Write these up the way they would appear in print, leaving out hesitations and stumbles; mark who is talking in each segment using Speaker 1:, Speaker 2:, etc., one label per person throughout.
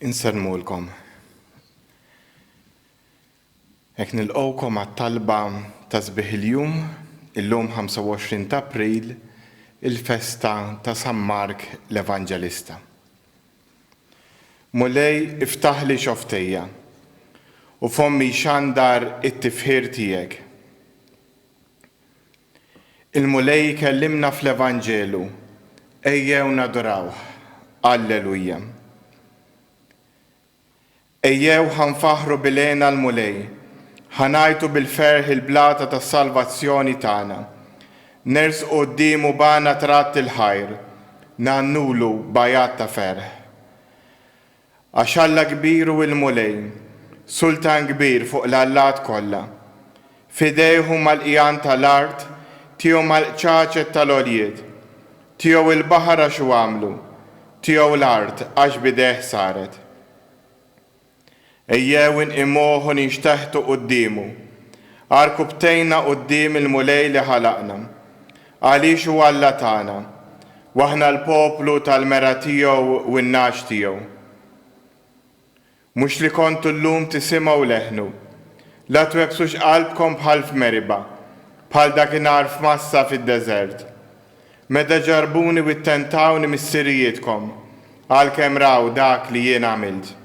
Speaker 1: Insellmulkom. Hekk nilqgħukom għat-talba ta' sbieħ il-jum, illum 25 ta' April, il-festa ta' San Mark l-Evanġelista. Mulej iftaħli xofftejja, u fommi jxandar it-tifħir tiegħek. Il-Mulej ikellimna fl-Evanġelu, ejjew nadurawh. Alleluja. Ejjew ħa nfaħħru bil-hena l-Mulej, ħa ngħajtu bil-ferħ il-blata tas-salvazzjoni tagħna. Nersqu quddiemu b'għana tratt il-ħajr, ngħannulu b'għajat ta' ferħ. Għax Alla kbir hu l-Mulej, Sultan kbir fuq l-allat kollha. F'idejh huma l-qigħan ta' l-art, tiegħu mal-qċaċet ta' l-għoljiet. Tiegħu l-baħar għax hu għamlu, tiegħu l-art għax b'idejh saret. Ejjew inqimuh u ninxteħtu quddiemu, għarkupptejna quddiem il-Mulej li ħalaqna, għaliex hu Alla tagħna, u aħna l-poplu tal-mergħa tiegħu u n-nagħaġ tiegħu. Mhux li kontu llum tisimgħu leħnu. La twebbsux qalbkom bħal f'Meriba, bħal dakinhar f'Massa fid-deżert, meta ġarrbuni u ttentawni missirijietkom, għalkemm raw dak li jien għamilt.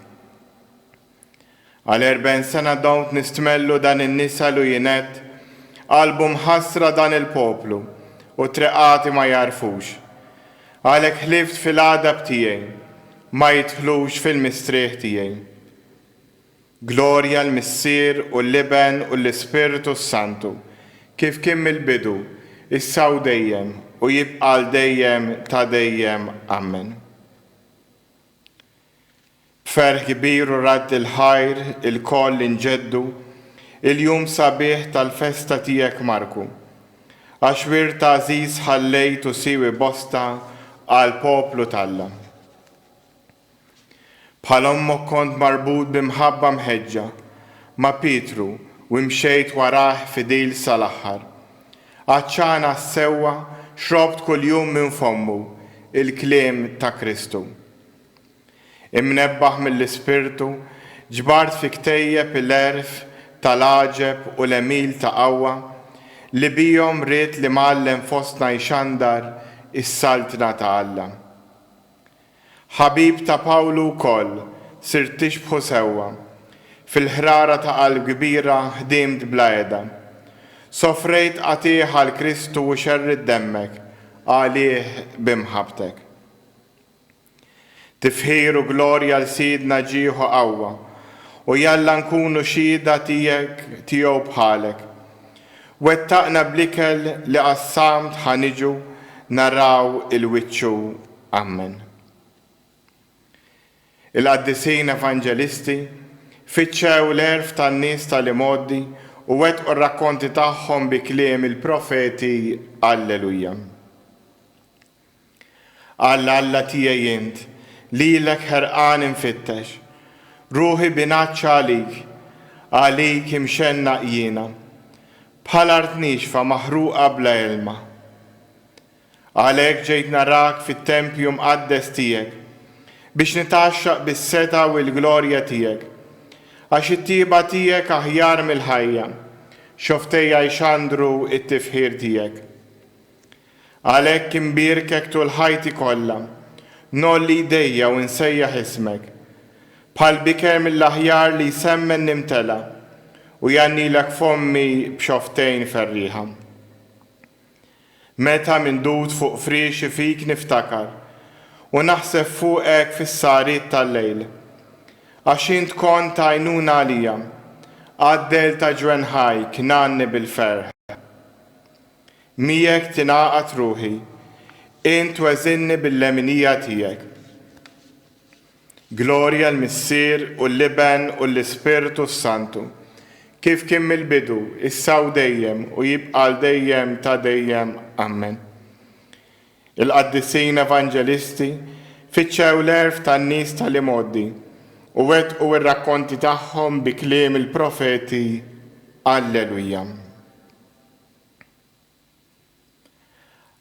Speaker 1: Għal 40 sena domt nistmellu dan in-nisel u jien għedt, Qalbu mħassra dan il-poplu, u triqati ma jagħrfux. Għalhekk ħlift fil-għadab tiegħi, Ma jidħlux fil-mistrieħ tiegħi. Glorja l-Missier u l-Iben u l-Ispirtu s-Santu, kif kien mill-bidu, issa u dejjem, u jibqa' għal dejjem ta' dejjem. Ammen. B'ferħ kbir u radd il-ħajr ilkoll inġeddu il-jum sabiħ tal-festa tiegħek Marku, għax wirt għażiż ħallejt u siewi bosta għall-poplu t'Alla. Bħal ommok kont marbut bi mħabba mħeġġa ma' Pietru u imxejt warajh fidil sal-aħħar. Għatxan għas-sewwa xrobt kuljum minn fommu il-kliem ta' Kristu. Imnebbaħ mill-Ispirtu, ġbart fi ktejjeb il-għerf tal-għaġeb u l-għemil ta' qawwa li bihom ried l-Imgħallem fostna jxandar is-Saltna ta' Alla. Ħabib ta' Pawlu wkoll, sirt tixbħu sewwa. Fil-ħrara ta' qalb kbira ħdimt bla heda. Sofrejt qatigħ għal Kristu u xerridt demmek għalih bi mħabbtek. Tifħir u glorja 'l Sidna ġieħ u qawwa, u jalla nkunu xhieda tiegħek tiegħu bħalek. Wettaqna bl-ikel li qassamt ħa niġu naraw 'il wiċċu. Ammen. Il-qaddisin evanġelisti fittxew l-għerf tan-nies tal-imgħoddi u wettqu r-rakkonti tagħhom bi kliem il-profeti Alleluja. Alla, Alla tiegħi int, lilek ħerqan infittex. Ruħi bingħatx għalik, għalik imxennaq jiena, bħal art niexfa maħruqa bla ilma. Għalhekk ġejt narak fit-tempju mqaddes tiegħek, biex nitgħaxxaq bis-setgħa u l-glorja tiegħek. Għax it-tjieba tiegħek aħjar mill-ħajja, xofftejja jxandru t-tifħir tiegħek. Għalhekk inbierkek tul ħajti kollha, ngħolli jdejja u nsejjaħ ismek. Bħal biker mill-aħjar li jsemmen nimtela, u jgħannilek fommi b'xofftejn ferrieħa. Meta mindud fuq friexi fik niftakar, u naħseb fuqek fis-sahriet tal-lejl. Għax int kont għajnuna għalija, għad-dell ta' ġwenħajk ngħanni bil-ferħ. Miegħek tingħaqad ruħi, int tweżinni bil-leminija tiegħek. Glorja l-Missier u l-Iben u l-Ispirtu s-Santu, kif kien mill-bidu, issa u dejjem, u jibqa' għal dejjem ta' dejjem. Ammen. Il-qaddisin evanġelisti fittxew l-għerf tan-nies tal-imgħoddi u wettqu r-rakkonti tagħhom bi kliem il-profeti. Alleluja.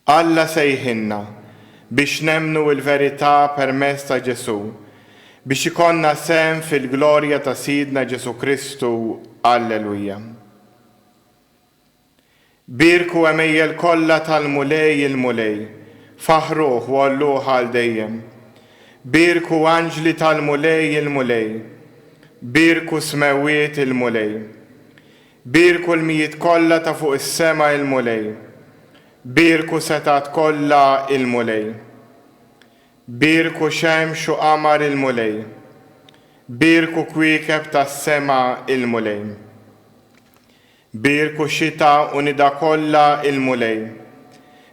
Speaker 1: Alla sejħilna biex nemmnu l-verità permezz ta' Ġesù, biex ikollna sehem fil-glorja ta' Sidna Ġesù Kristu. Alleluja. Bierku għemejjel kollha tal-Mulej il-Mulej, faħħruh u għolluh għal dejjem. Bierku anġli tal-Mulej il-Mulej, bierku smewwiet il-Mulej. Bierku l-mijiet kollha ta' fuq is-sema il-Mulej, bierku setgħat kollha il-Mulej. Bierku xemx u qamar il-Mulej, bierku kwiekeb tas-sema il-Mulej. Bierku xita u nida kollha il-Mulej,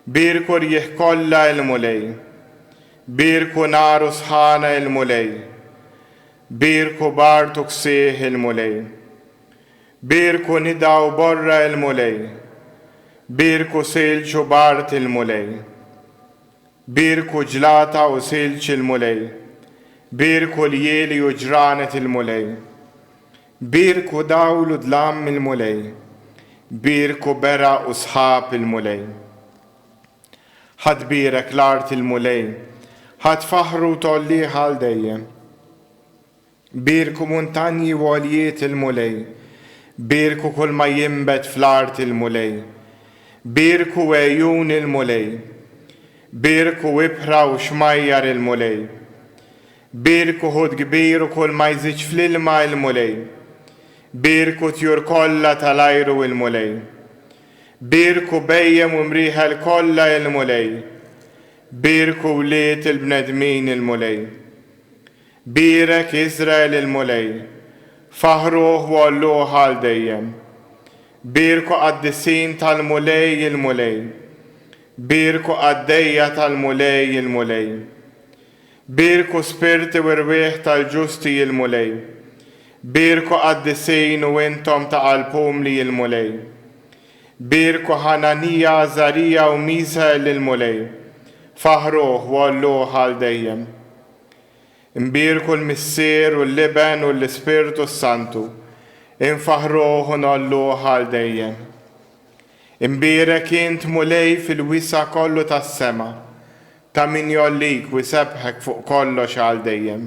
Speaker 1: bierku rjieħ kollha il-Mulej. Bierku nar u sħana il-Mulej, bierku bard u ksieħ il-Mulej. Bierku nida u borra il-Mulej, bierku silġ u bard il-Mulej. Bierku ġlata u silġ il-Mulej, bierku ljieli u ġranet il-Mulej. Bierku dawl u dlam il-Mulej, bierku beraq u sħab il-Mulej. Ħa tbierek l-art il-Mulej, ħa tfaħħru u tgħollih għal dejjem. Bierku muntanji u għoljiet il-Mulej, bierku kulma jinbet fl-art il-Mulej. Bierku għejun il-Mulej, bierku ibħra u xmajjar il-Mulej. Bierku ħut kbir u kulma jżidx fl-ilma il-Mulej. Bierku tjur kollha tal-ajru il-Mulej. Bierku bhejjem u mrieħel kollha il-Mulej. Bierku wlied il-bnedmin il-Mulej. Bierek Iżrael il-Mulej, faħħruh u għolluh għal dejjem. Bierku qaddisin tal-Mulej il-Mulej, bierku qaddejja tal-Mulej il-Mulej. Bierku spirti u rwieħ tal-ġusti il-Mulej, bierku qaddisin u intom ta' qalb umli il-Mulej. Bierku Ħananija, Għażarija u Misael lill-Mulej, faħħruh u għolluh għal dejjem. Nbierku l-Missier u l-Iben u l-Ispirtu s-Santu, infaħħruh u ngħolluh għal dejjem. Imbierek int, Mulej, fil-wisa' kollu tas-sema, ta' min jgħollik u jsebbħek fuq kollox għal dejjem.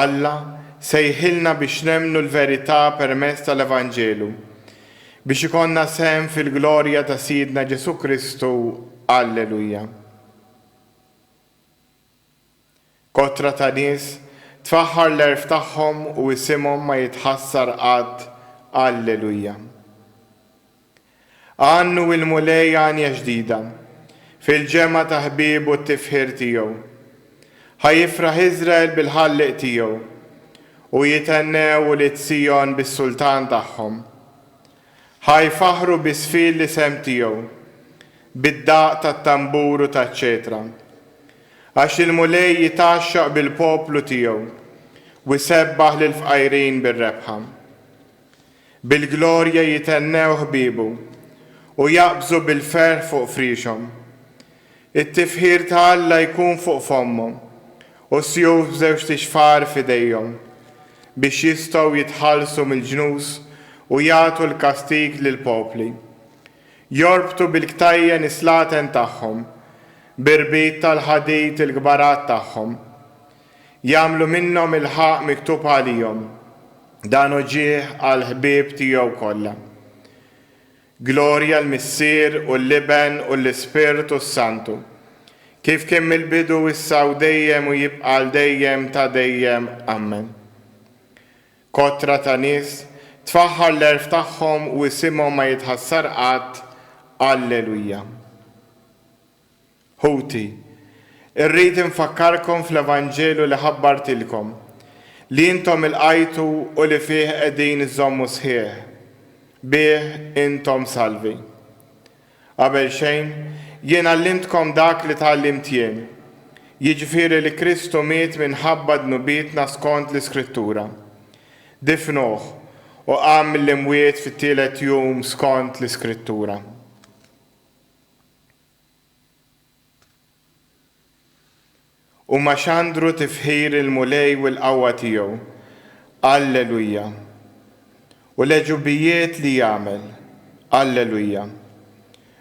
Speaker 1: Alla sejħilna biex nemmnu l-verità permezz tal-Evanġelu, biex ikollna sehem fil-glorja ta' Sidna Ġesù Kristu. Alleluja. Kotra ta' nies tfaħħar l-għerf tagħhom u isimhom ma jitħassar qatt. Alleluja. Għannu 'l-Mulej għanja ġdida, fil-ġemgħa ta' ħbiebu t-tifħir tiegħu. Ħa jifraħ Iżrael bil-Ħallieq tiegħu, u jithennew ulied Sijon bis-Sultan tagħhom. Ħa jfaħħru bi żfin l-isem tiegħu, bid-daqq tat-tambur u taċ-ċetra. Għax il-Mulej jitgħaxxaq bil-poplu tiegħu, u jsebbaħ lill-fqajrin bir-rebħa. Bil-glorja jithennew ħbiebu, u jaqbżu bil-ferħ fuq friexhom. It-tifħir ta' Alla jkun fuq fommhom, u sjuf b'żewġt ixfar f'idejhom, biex jistgħu jitħallsu mill-ġnus u jagħtu l-kastig lill-popli. Jorbtu bil-ktajjen is-slaten tagħhom, b'irbit tal-ħadid il-kbarat tagħhom. Jagħmlu minnhom il-ħaqq miktub għalihom, dan hu ġieħ għall-ħbieb tiegħu kollha. Glorja l-Missier u l-Iben u l-Ispirtu s-Santu, kif kien mill-bidu issa u dejjem u jibqa' għal dejjem ta' dejjem. Ammen. Kotra ta' nies tfaħħar l-għerf tagħhom u isimhom ma jitħassar qatt. Alleluja. Ħuti, irrid infakkarkom fl-Evanġelju li ħabbartilkom, li intom ilqajtu u li fih qegħdin iżżommu sħiħ. Bih intom salvi. Qabel xejn, jien għallimtkom dak li tgħallimt jien, jiġifieri li Kristu miet minħabba dnubietna skont l-Iskrittura. Difnuh, u qam mill-imwiet fit-tielet jum skont l-Iskrittura. Huma xandru tifħir il-Mulej u l-qawwa tiegħu. Alleluja. U l-għeġubijiet li jagħmel. Alleluja.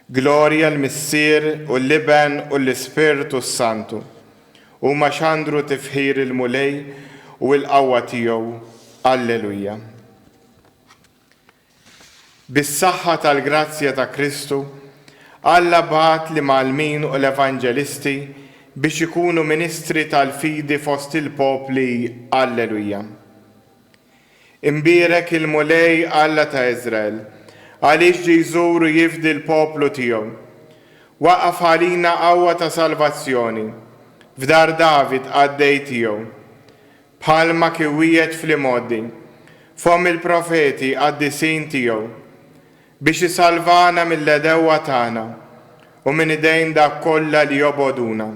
Speaker 1: Glorja l-Missier u l-Iben u l-Ispirtu s-Santu. Huma xandru tifħir il-Mulej u l-qawwa tiegħu. Alleluja. Bis-saħħa tal-grazzja ta' Kristu, Alla bagħat l-imgħallmin u l-evanġelisti biex ikunu ministri tal-fidi fost il-popli. Alleluja. Imbierek il-Mulej Alla ta' Iżrael, għaliex ġie jżur u jifdi l-poplu tiegħu. Waqqaf għalina qawwa ta' salvazzjoni, f'dar David qaddej tiegħu. Bħalma kien wiegħed fl-imgħoddi, fomm il-profeti qaddisin tiegħu, biex isalvana mill-għedewwa tagħna u minn idejn dawk kollha li jobogħduna.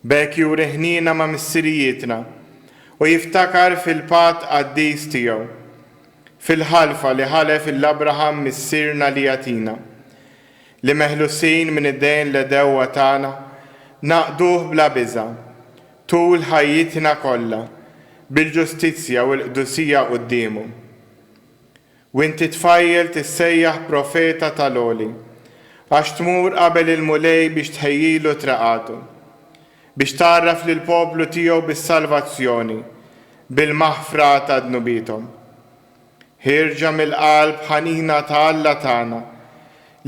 Speaker 1: B'hekk juri ħniena ma' missirijietna u jiftakar fil-patt qaddis tiegħu, fil-ħalfa li ħalef 'l Abraham missierna li jagħtina, li meħlusin minn idejn l-għedewwa tagħna, naqduh bla biża', tul ħajjitna kollha, bil-ġustizzja u l-qdusija quddiemu. U inti tfajjel tissejjaħ profeta tal-Għoli, għax tmur qabel il-Mulej biex tħejjilu treqatu, biex tgħarraf lill-poplu tiegħu bis-salvazzjoni, bil-maħfra ta' dnubiethom. Ħierġa mill-qalb ħanina ta' Alla tagħna,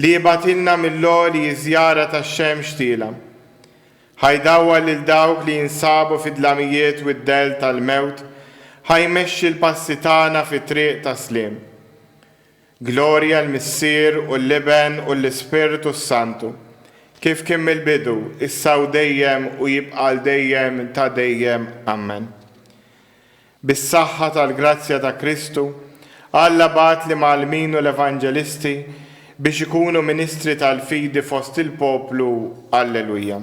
Speaker 1: li jibgħatilna mill-għoli ż-żjara tax-xemx tielgħa. Ħa jdawwar lil dawk li jinsabu fid-dlamijiet u d-dell tal-mewt, ħa jmexxi l-passi tagħna fit-triq tas-sliem. Glorja l-Missier u l-Iben u l-Ispirtu s-Santu, kif kien mill-bidu, issa u dejjem u jibqa' għal dejjem ta' dejjem. Ammen. Bis-saħħa tal-grazzja ta' Kristu, Alla bagħat l-imgħallmin u l-evanġelisti biex ikunu ministri tal-fidi fost il-poplu. Alleluja.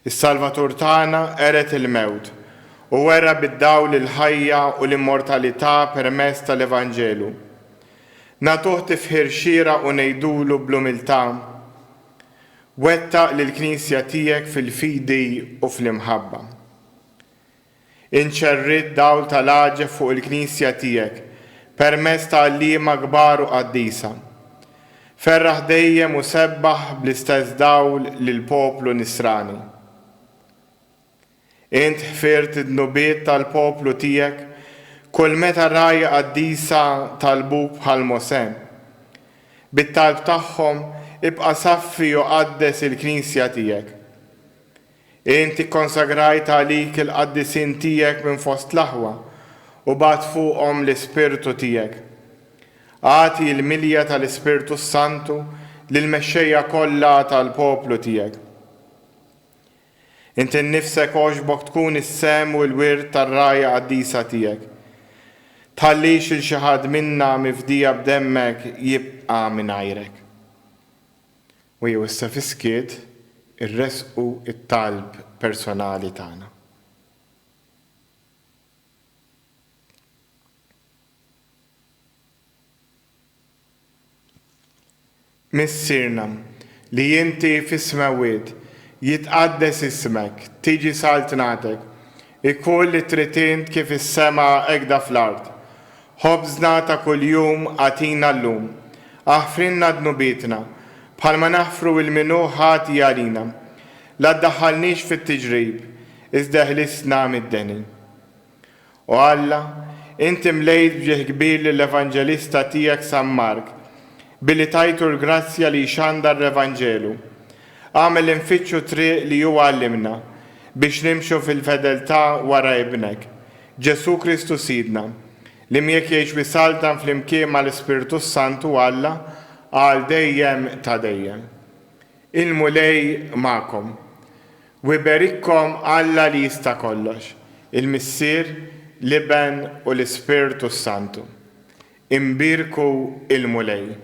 Speaker 1: Is-Salvatur tagħna qered il-mewt u wera bid-dawl il-ħajja u l-immortalità permezz tal-Evanġelu. Nagħtuh tifħir xieraq u ngħidulu bl-umiltà, Wettaq lill-Knisja tiegħek fil-fidi u fl-imħabba. Int xerridt dawl tal-għaġeb fuq il-Knisja tiegħek permezz ta' għalliema kbar u qaddisa. Ferraħ dejjem u sebbaħ bl-istess dawl lill-poplu Nisrani. Int ħfirt id-dnubiet tal-poplu tiegħek kull meta rgħajja qaddisa talbuk bħal Mosè. Bit-talb tagħhom ibqa' saffi u qaddes il-Knisja tiegħek. Int ikkonsagrajt għalik il-qaddisin tiegħek minn fost l-aħwa u bgħatt fuqhom l-Ispirtu tiegħek. Agħti l-milja tal-Ispirtu s-Santu lill-mexxejja kollha tal-poplu tiegħek. Int innifsek għoġbok tkun is-sehem u l-wirt tar-rgħajja qaddisa tiegħek. Tħallix 'il xi ħadd minna mifdija b'demmek jibqa' mingħajrek. U jew issa fis-skiet irressqu t-talb personali tagħna. Missierna, li inti fis-smewwiet, jitqaddes ismek, tiġi saltnatek, ikun li trid int kif fis-sema hekda fl-art. Ħobżna ta' kuljum agħtina llum. Aħfrilna dnubietna, bħalma naħfru 'l min hu ħati għalina. La ddaħħalniex fit-tiġrib, iżda eħlisna mid-deni. O Alla, inti mlejt b'ġieħ kbir lill-evanġelista tiegħek San Mark, billi tajtu l-grazzja li jxandar l-Evanġelu. Agħmel li nfittxu t-triq li hu għallimna, biex nimxu fil-fedeltà wara Ibnek, Ġesù Kristu Sidna, li miegħek jgħix u jsaltan flimkien mal-Ispirtu s-Santu Alla għal dejjem ta' dejjem. Il-Mulej magħkom. U jberikkom Alla li jista' kollox, il-Missier, l-Iben u l-Ispirtu s-Santu. Imbierku l-Mulej.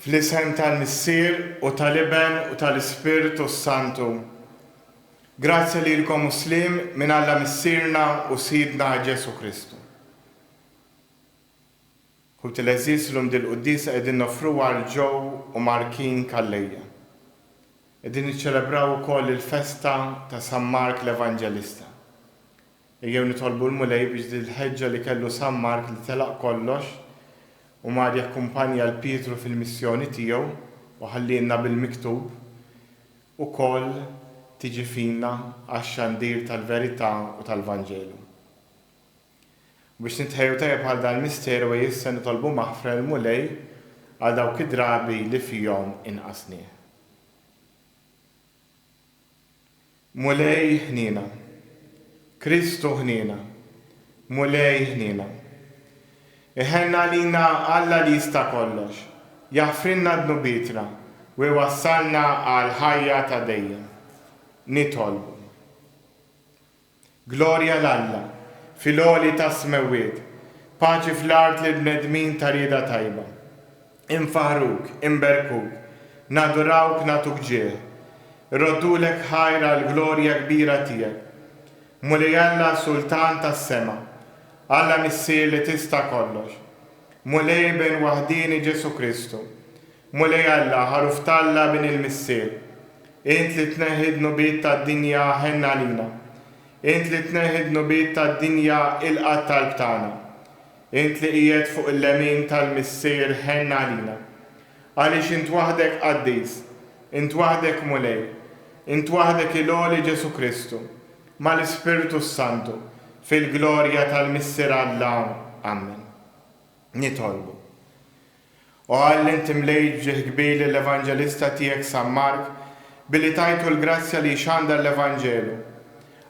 Speaker 1: Fl-isem tal-Missier u tal-Iben u tal-Ispirtu s-Santu. Grazzja lilkom u sliem minn Alla Missierna u Sidna Ġesù Kristu. Ħuti l-għeżież illum dil-quddiesa qegħdin noffruha għal Joe u Markin Calleja. Qegħdin niċċelebraw ukoll il-festa ta' San Mark l-Evanġelista. Ejjew nitolbu l-Mulej biex dil-ħeġġa li kellu San Mark li telaq kollox u mar jakkumpanja 'l Pietru fil-missjoni tiegħu u ħallielna bil-miktub, ukoll tiġi fina għax-xandir tal-verità u tal-Vanġelu. U biex nitħejjew tajjeb għal dal-misteru ejja issa nitolbu maħfra lill-Mulej għal dawk id-drabi li fihom inqasnieh. Mulej ħniena. Kristu ħniena. Mulej ħniena. Iħenn għalina Alla li jista' kollox, jaħfrilna dnubietna u jwassalna għall-ħajja ta' dejjem. Nitolbu. Glorja 'l Alla, fil-għoli tas-smewwiet, paċi fl-art lill-bnedmin ta' rieda tajba. Infaħħruk, inberkuk, nadurawk nagħtuk ġieħ. Irroddulek ħajr għall-glorja kbira tiegħek. Mulej Alla Sultan tas-sema, Alla Missier li tista' kollox. Mulej Iben waħdieni Ġesù Kristu. Mulej Alla, Ħaruf t'Alla Bin il-Missier, int li tneħħi d-dnubiet tad-dinja ħenn għalina. Int li tneħħi d-dnubiet tad-dinja ilqa' t-talb tagħna. Int li qiegħed fuq il-lemin tal-Missier ħenn għalina. Għaliex int waħdek qaddis, int waħdek Mulej, int waħdek il-Għoli Ġesù Kristu, mal-Ispirtu s-Santu, fil-glorja tal-Missier Alla. Ammen. Nitolbu. O Alla inti mlejt b'ġieħ kbir lill-evanġelista tiegħek San Mark billi tajtu l-grazzja li jxandar l-Evanġelu.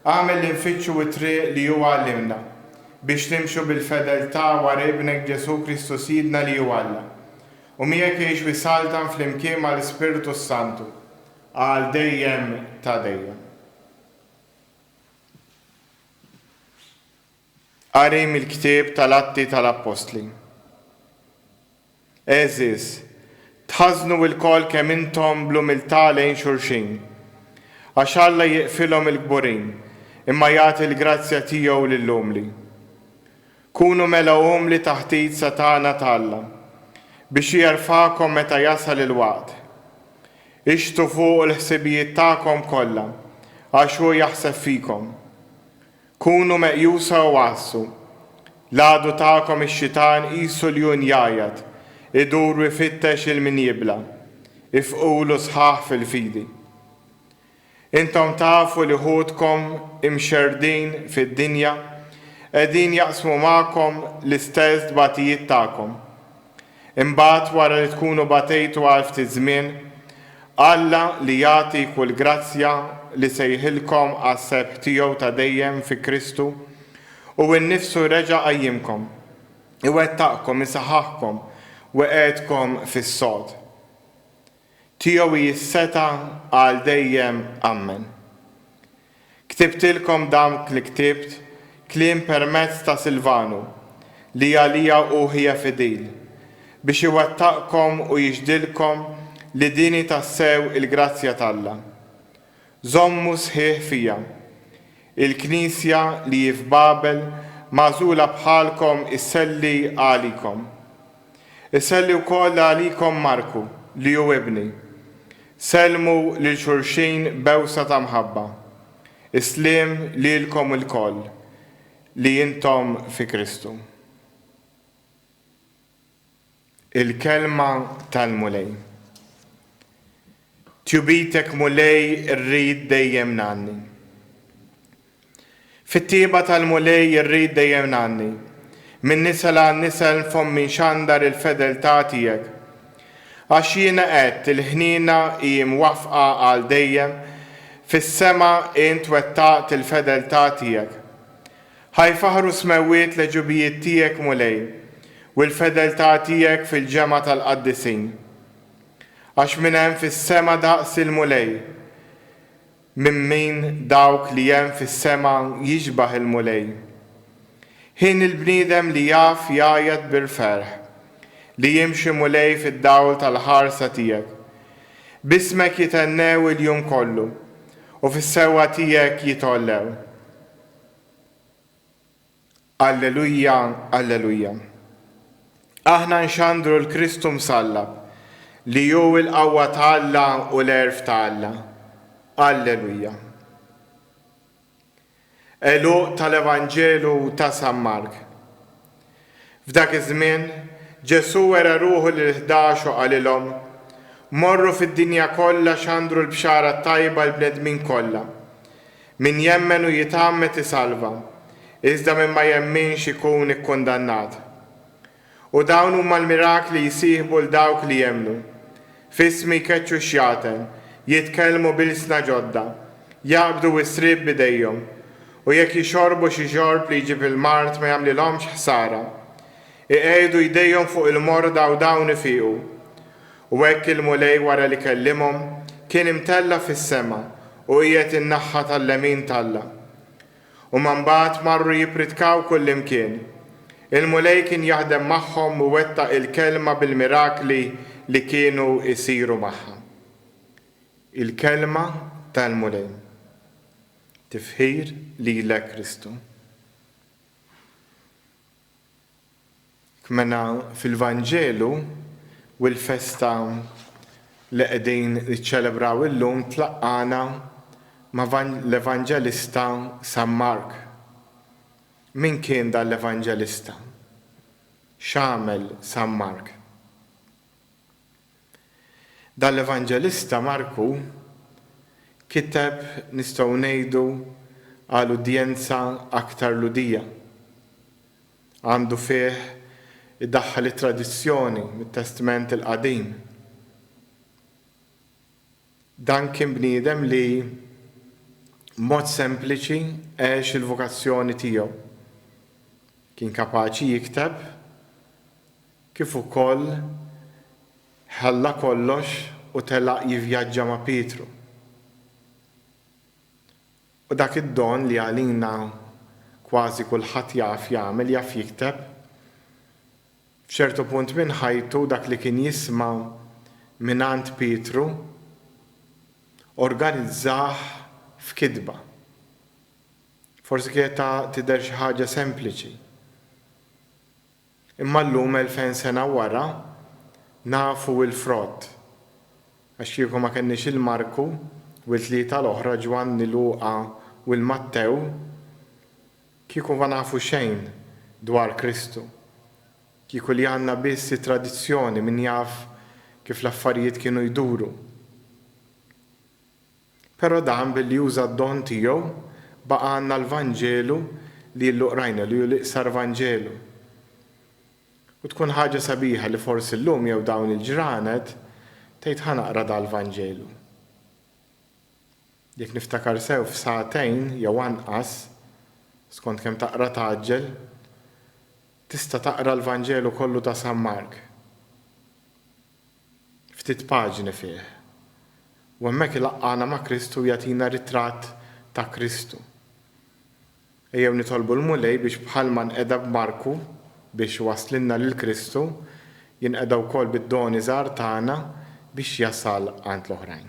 Speaker 1: Agħmel li nfittxu t-triq li hu għallimna, biex nimxu bil-fedeltà wara Ibnek Ġesù Kristu Sidna li hu Alla, u miegħek jgħix u jsaltan flimkien mal-Ispirtu s-Santu, għal dejjem ta' dejjem. Qari mill-ktieb tal-Atti tal-Appostli. Għeżież, tħażżnu ilkoll kemm intom bl-umiltà lejn xulxin, għax Alla jieqfilhom il-kburin, imma jagħti l-grazzja tiegħu lill-umli. Kunu mela umli taħt id setgħana ta' Alla, biex hu jerfagħkom meta jasal il-waqt. Ixtu fuqu l-ħsibijiet tagħkom kollha, għax hu jaħseb fikom. Kunu meqjusa u għassu. L-għadu tagħkom ix-xitan qisu ljun jgħajjat, idur u jfittex 'il min jibla'. Ifqulu sħaħ fil-fidi. Intom tafu li ħutkom imxerrdin fid-dinja qegħdin jaqsmu magħkom l-istess tbatijiet tagħkom. Imbagħad wara li tkunu batejtu għal ftit żmien, Alla li jagħti kull grazzja li sejħilkom għas-sebħ tiegħu ta' dejjem fi Kristu, hu nnifsu reġa' qajjimkom, iwettaqkom, isaħħaħkom u iqegħedkom fis-sod. Tiegħu hi s-setgħa għal dejjem. Ammen. Ktibtilkom dak li ktibt, kliem permezz ta' Silvanu, li għalija hu ħija fidil, biex iwettaqkom u jixhdilkom li din hi tassew il-grazzja t'Alla. Żommu sħiħ fija. Il-knisja li hi f'Babel, magħżula bħalkom, isselli għalikom. Iselli wkoll għalikom Marku, li hu ibni. Sellmu lil xulxin b'bewsa ta' mħabba. Is-sliem lilkom ilkoll. Li intom fi Kristu. Il-Kelma tal-Mulej. Tjubitek Mulej irrid dejjem ngħanni. Fit-tjieba tal-Mulej irrid dejjem ngħanni. Minn nisel għal nisel fommi nxandar il-fedeltà tiegħek. Għax jiena għedt, il-ħniena hi mwaffqa għal dejjem, fis-sema int wettaqt il-fedeltà tiegħek. Ħa jfaħħru s-smewwiet l-għeġubijiet tiegħek, Mulej, u l-fedeltà tiegħek fil-ġemgħa tal-qaddisin. Għax min hemm fis-sema daqs il-Mulej? Minn min dawk li hemm fis-sema jixbah il-Mulej? Ħin il-bniedem li jaf jgħajjat bil-ferħ, li jimxi Mulej fid-dawl tal-ħarsa tiegħek. B'ismek jithennew il-jum kollu, u fis-sewwa tiegħek jitgħollew. Alleluja, Alleluja. Aħna nxandru l-Kristu msallab, li hu l-qawwa ta' Alla u l-għerf ta' Alla. Alleluja. Għeluq tal-Evanġelu ta' San Mark. F'dak iż-żmien, Ġesù wera ruħu lill-11 u qalilhom, Morru fid-dinja kollha xandru l-Bxara t-Tajba l-bnedmin kollha. Min jemmen u jitgħammed isalva, iżda min ma jemminx ikun ikkundannat. U dawn huma l-mirakli li jsieħbu 'l dawk li jemmnu, F'ismi jkeċċu x-xjaten, jitkellmu b'ilsna ġodda, jaqbdu s-sriep b'idejhom, u jekk jixorbu xi xorb li jġib il-mard ma jagħmlilhomx ħsara. Iqiegħdu jdejhom fuq il-morda u dawn ifiqu. U hekk il-Mulej wara li kellimhom, kien imtella' fis-sema u qiegħed in-naħha tal-lemin t'Alla. Huma mbagħad marru jippritkaw kullimkien. Il-Mulej kien jaħdem magħhom u wettaq il-kelma bil-mirakli li kienu jsiru magħha. Il-Kelma tal-Mulej. Tifħir lilek Kristu. Mela fil-Vanġelu u l-festa li qegħdin niċċelebraw illum tlaqqagħna ma' l-Evanġelista San Mark. Min kien dan l-Evanġelista? X'għamel San Mark? Dan l-Evanġelista Marku kiteb nistgħu ngħidu għal udjenza aktar Lhudija. Għandu fih idaħħal it-tradizzjoni mit-Testment il-Qadim. Dan kien bniedem li b'mod sempliċi għex il-vokazzjoni tiegħu. Kien kapaċi jikteb kif ukoll ħalla kollox u telaq jivvjaġġa ma' Pietru. U dak id-don li għalina kważi kulħadd jaf jagħmel, jaf jikteb, f'ċertu punt minn ħajtu dak li kien jisma' mingħand Pietru organizzah f'kitba. Forsi kienet ta' tidher xi ħaġa sempliċi. Imma llum 2000 sena wara nafu l-frott. Għax kieku ma kenniex il-Marku u l-tlieta l-oħra Ġwanni, Luqa u l-Mattew, kieku ma nafu xejn dwar Kristu. Kieku li għandna biss it-tradizzjoni min jaf kif l-affarijiet kienu jduru. Però dan billi uża d-don tiegħu baqa' għandna l-Vanġelu li illu qrajna li hu l-iqsar Vanġelu. U tkun ħaġa sabiħa li forsi llum jew dawn il-ġranet tgħid ħa naqra dal-Vanġelu. Jekk niftakar sew f'sagħtejn jew anqas, skont kemm taqra tgħaġġel, tista' taqra l-Vanġelu kollu ta' San Mark. Ftit paġni fih. U hemmhekk ilaqqagħna ma' Kristu u jagħtina ritratt ta' Kristu. Ejjew nitolbu l-Mulej biex bħalma nqeda b'Marku biex iwasslilna lil Kristu, jinqeda wkoll bid-doni żgħar tagħna biex jasal għand l-oħrajn.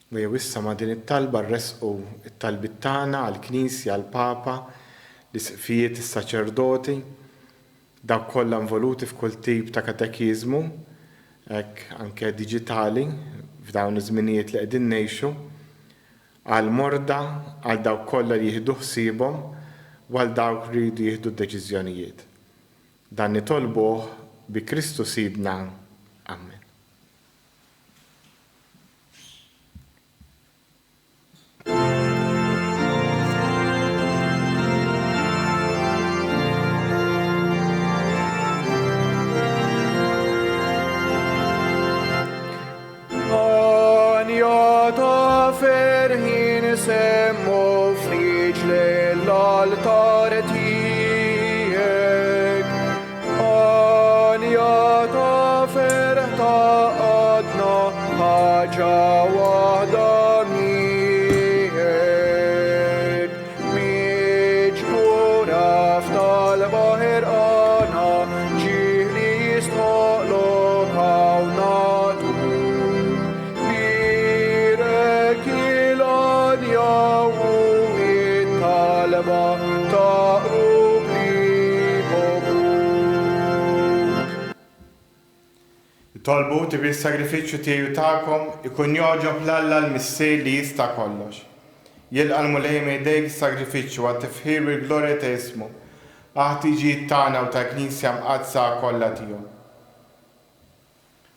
Speaker 1: U jew issa ma' din it-talba rressqu t-talbiet tagħna għall-Knisja, għall-Papa, l-Isqfijiet, is-saċerdoti, dawk kollha involuti f'kull tip ta' katekiżmu. hekk anke diġitali f'dawn iż-żminijiet li qegħdin ngħixu, għall-morda, għal dawk kollha li jieħdu ħsiebhom u għal dawk li jridu jieħdu d-deċiżjonijiet. Dan nitolbuh bi Kristu Sidna. Ammen.
Speaker 2: Għanja ta' ferħin semmu f'riġlejn l-altar tiegħek. Għanja ta' ferħ ta' għadna ħaġa waħda miegħek. Miġbura f'talba ħerqana, ġieħ li jistħoqlok hawn nagħtuk. Bierek il-għanja u t-talba ta' qlub li jħobbuk.
Speaker 1: Nitolbu ti biex is-sagrifiċċju tiegħi u tagħkom ikun jogħġob 'l Alla l-Missier li jista' kollox. Jilqa' l-Mulej minn idejk is-sagrifiċċju għat-tifħir u l-glorja ta' ismu, għall-ħtiġijiet tagħna u tal-Knisja Mqaddsa kollha tiegħu.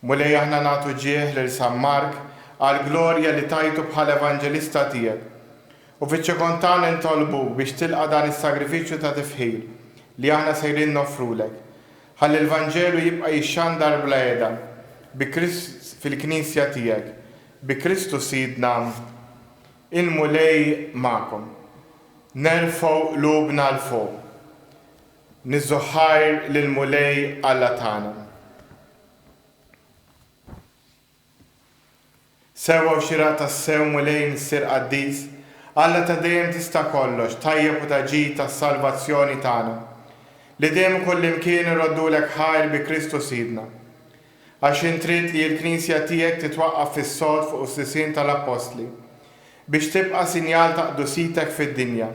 Speaker 1: Mulej aħna nagħtu ġieħ lil San Mark għall-glorja li tajtu bħala evanġelista tiegħek, u fiċ-ċokon tagħna nitolbuk biex tilqa' dan is-sagrifiċċju ta' tifħir li aħna sejrin noffrulek, Ħalli l-Vanġelu jibqa' jixxandar bla heda, bi fil-Knisja tiegħek, bi Kristu Sidna. Il-Mulej magħkom. Nerfgħu qlubna 'l fuq. Niżżu ħajr lill-Mulej Alla tagħna. Sewwa u xieraq tassew, Mulej Missier Qaddis, Alla ta' dejjem tista' kollox, tajjeb u ta' ġid għas-salvazzjoni tagħna, li dejjem u kullimkien irroddulek ħajr bi Kristu Sidna. Għax int ridt li l-Knisja tiegħek titwaqqaf fis-sod fuq is-sisien tal-Appostli, biex tibqa' sinjal ta' qdusitek fid-dinja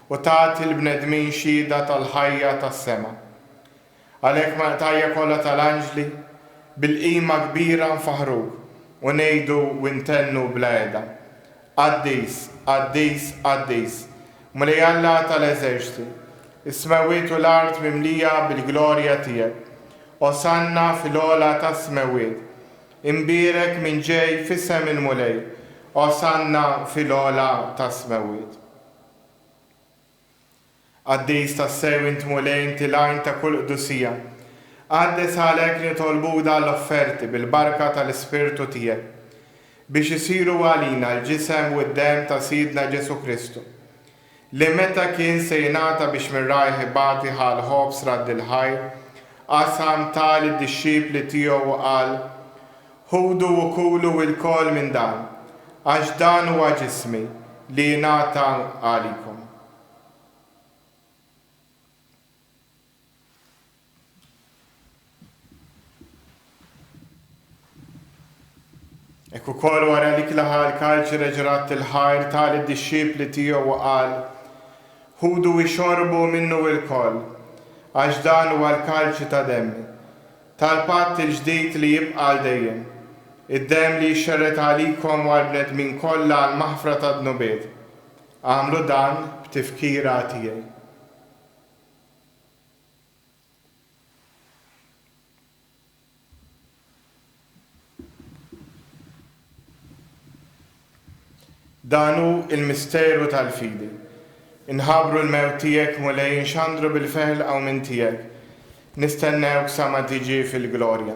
Speaker 1: u tagħti l-bnedmin xhieda tal-ħajja tas-sema. Għalhekk mal-qtajja kollha tal-anġli, bil-qima kbira nfaħħruk u ngħidu u ntennu bla heda, Qaddis, qaddis, qaddis, Mulej Alla tal-eżerċti, is-smewwiet u l-art mimlija bil-glorja tiegħek. Osanna fil-ogħla tas-smewwiet. Imbierek min ġej f'isem il-Mulej, Osanna fil-ogħla tas-smewwiet. Qaddis tassew int Mulej inti l-għajn ta' kull qdusija. Qaddes għalhekk nitolbuk dan l-offerti bil-barka tal-Ispirtu tiegħek, biex isiru għalina l-ġisem u d-demm ta' Sidna Ġesù Kristu, li meta kien se jingħata biex minn rajh ibati ħa l-ħobż radd il-ħajr, qasam, ta lid-dixxipli tiegħu u qal, Ħudu u kulu ilkoll minn dan, għax dan huwa ġismi, li jingħata għalikom. Hekk ukoll wara l-ikla ħa l-kalċi reġa' radd il-ħajr, ta lid-dixxipli tiegħu u qal, Ħudu u ixorbu minnu ilkoll, għax dan huwa l-kalċi ta' demmi, Tal-patt il-ġdid li jibqa' għal dejjem. Id-demm li jixxerred għalikom u għall-bnedmin kollha għall-maħfra tad-dnubiet. Agħmlu dan b'tifkira tiegħi. Dan hu l-misteru tal-fidi. Inħabbru l-mewt tiegħek, Mulej, inxandru bil-ferħ il-qawmien tiegħek. Nistennewk sa ma tiġi fil-glorja.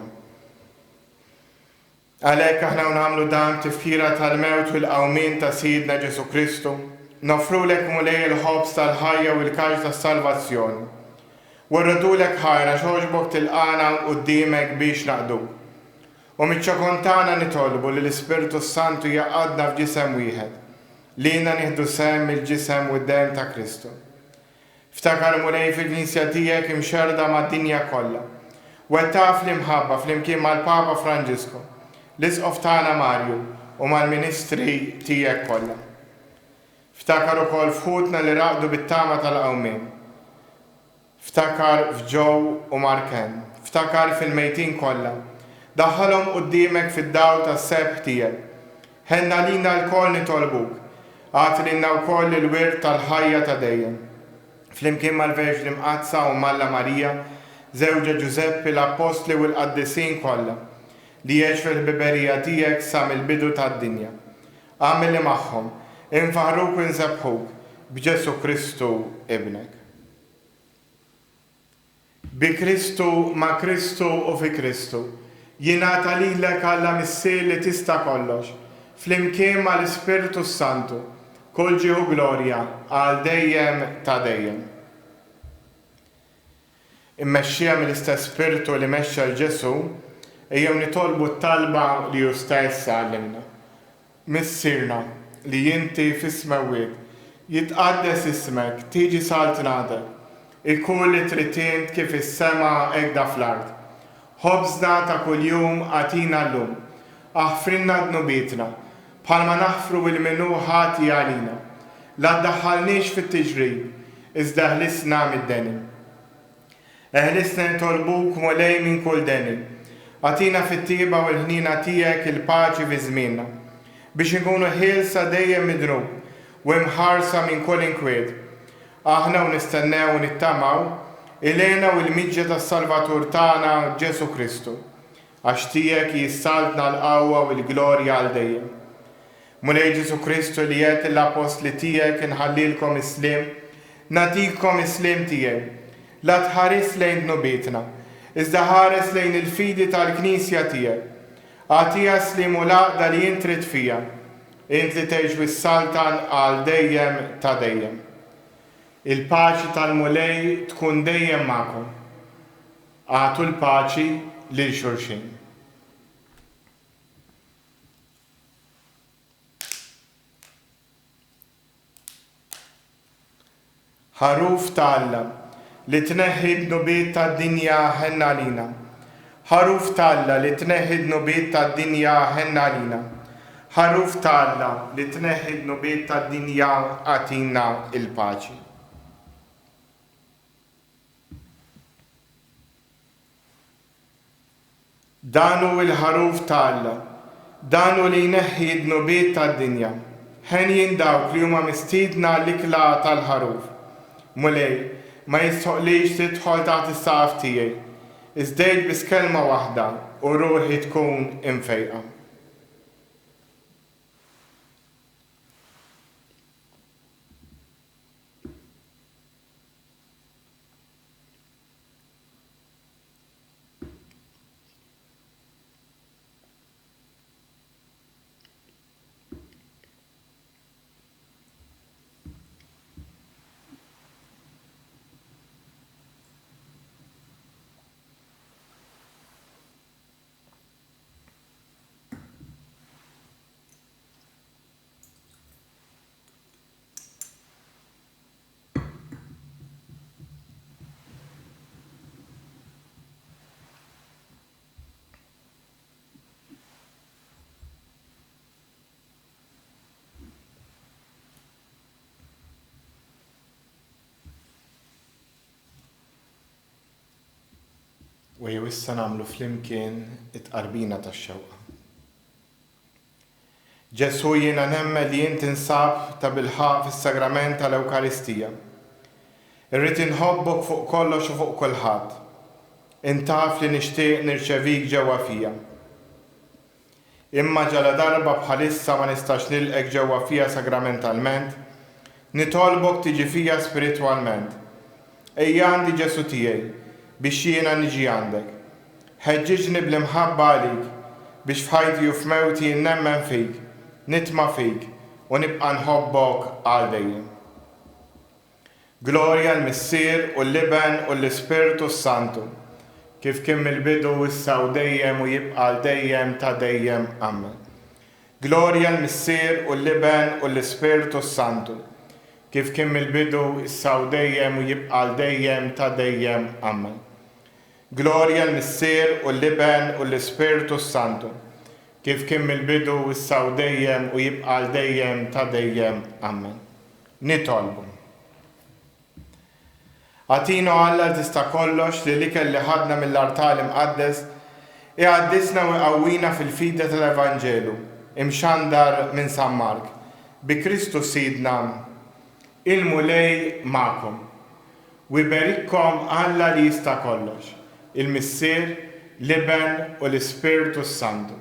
Speaker 1: Għalhekk aħna u nagħmlu dan b'tifkira tal-mewt u l-qawmien ta' Sidna Ġesù Kristu, noffrulek, Mulej, il-ħobż tal-ħajja u l-kalċ tas-salvazzjoni. U rroddulek ħajr għax għoġbok tilqagħna hawn quddiemek biex naqduk. U miċ-ċokon tagħna nitolbu li l-Ispirtu s-Santu jgħaqqadna f'ġisem wieħed, lilna nieħdu sehem mill-ġisem u d-demm ta' Kristu. Ftakar, Mulej, fil-Knisja tiegħek imxerrda mad-dinja kollha. Wettaqha fl-imħabba flimkien mal-Papa Franġisku, l-Isqof tagħna Marju u mal-ministri tiegħek kollha. Ftakar ukoll f'ħutna li raqdu bit-tama tal-qawmien. Ftakar f'Joe u Mark Ann. Ftakar fil-mejtin kollha. Daħħalhom quddiemek fid-dawl tas-sebħ tiegħek. Ħenn għalina lkoll nitolbuk. Agħti lilna wkoll il-wirt tal-ħajja ta' dejjem. Flimkien mal-Verġni Mqaddsa Omm Alla Marija, żewġha Ġużeppi, l-Appostli u l-qaddisin kollha, li għexu fil-ħbiberija tiegħek sa mill-bidu tad-dinja. Agħmel li magħhom, infaħħruk u nsebbħuk, b'Ġesù Kristu, Ibnek. Bi Kristu, ma' Kristu u fi Kristu, jingħata lilek Alla Missier li tista' kollox, flimkien ma' l-Ispirtu s-Santu, kull ġieħ u glorja għal dejjem ta' dejjem. Immexxija mill-istess Spirtu li mexxa 'l Ġesù, ejjew nitolbu t-talba li hu stess għallimna. Missierna, li inti fis-smewwiet, jitqaddes ismek, tiġi saltnatek, ikun li trid int kif fis-sema hekk fl-art. Ħobżna ta' kuljum agħtina llum. Aħfrilna dnubietna, bħalma naħfru 'l min hu ħati għalina. La ddaħħalniex fit-tiġrib, iżda eħlisna mid-deni. Eħlisna nitolbuk, Mulej, minn kull deni. Agħtina fit-tjieba u l-ħniena tiegħek il-paċi fi żmienna, biex inkunu ħielsa dejjem mid-dnub u imħarsa minn kull inkwiet. Aħna u nistennew u nittamaw il-hena u l-miġja tas-Salvatur tagħna Ġesù Kristu. Għax tiegħek hi s-saltna, l-qawwa u l-glorja għal dejjem. Mulej Ġesù Kristu li għedt lill-appostli tiegħek inħallilkom is-sliem, nagħtikom is-sliem tiegħi. La tħarisx lejn dnubietna, iżda ħares lejn il-fidi tal-Knisja tiegħek. Agħtiha s-sliem u l-għaqda li int trid fiha, int li tgħix u ssaltan għal dejjem ta' dejjem. Il-paċi tal-Mulej tkun dejjem magħkom. Agħtu l-paċi lil xulxin. Ħaruf ta' Alla, li tneħħi d-dnubiet tad-dinja ħenn għalina. Ħaruf ta' Alla, li tneħħi d-dnubiet tad-dinja ħenn għalina. Ħaruf ta' Alla, li tneħħi d-dnubiet tad-dinja agħtina l-paċi. Dan hu l-Ħaruf ta' Alla, dan hu li jneħħi d-dnubiet tad-dinja. Henjin dawk li huma mistiedna għall-ikla tal-Ħaruf. Mulej, ma jistħoqqlix tidħol taħt is-saqaf tiegħi, iżda għid biss kelma waħda u ruħi tkun imfejqa. U jew issa nagħmlu flimkien it-tqarbina tax-xewqa. Ġesù jiena nemmen li int tinsab tabilħaqq fis-Sagrament tal-Ewkaristija. Irrid inħobbok fuq kollox u fuq kulħadd. Int taf li nixtieq nirċevik ġewwa fija. Imma ġaladarba bħalissa ma nistax nilqgħek ġewwa fija sagramentalment, nitolbok tiġi fija spiritwalment. Ejja għandi Ġesù tiegħi, biex jiena niġi għandek. Ħeġġiġni bl-imħabba għalik, biex f'ħajti u f'mewti jien nemmen fik, nitma' fik, u nibqa' nħobbok għal dejjem. Glorja l-Missier u l-Iben u l-Ispirtu s-Santu, kif kien mill-bidu issa u dejjem u jibqa' għal dejjem ta' dejjem. Amen. Glorja l-Missier u l-Iben u l-Ispirtu s-Santu, kif kien mill-bidu issa u dejjem u jibqa' għal dejjem ta' dejjem. Amen. Glorja l-Missier u l-Iben u l-Ispirtu s-Santu, kif kien mill-bidu, issa u dejjem u jibqa' għal dejjem ta' dejjem. Amen. Nitolbu. Agħtina, o Alla li tista' kollox, li l-ikel li ħadna mill-artal imqaddes Iqaddisna u jqawwina fil-fidi tal-Evanġelu, imxandar minn San Mark. Bi Kristu Sidna. Il-Mulej magħkom. U jberikkom Alla li jista' kollox, il-Missier, l-Iben u l-Ispirtu s-Santu.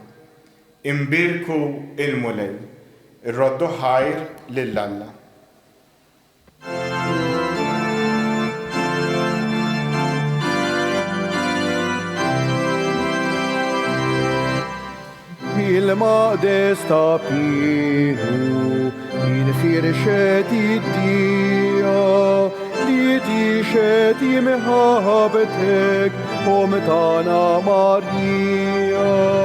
Speaker 1: Imbierku l-Mulej. Irroddu ħajr lil Alla.
Speaker 2: Il-maqdes ta' Pinu infirxet id-dija li tixhed imħabbtek Omm tagħna Marija.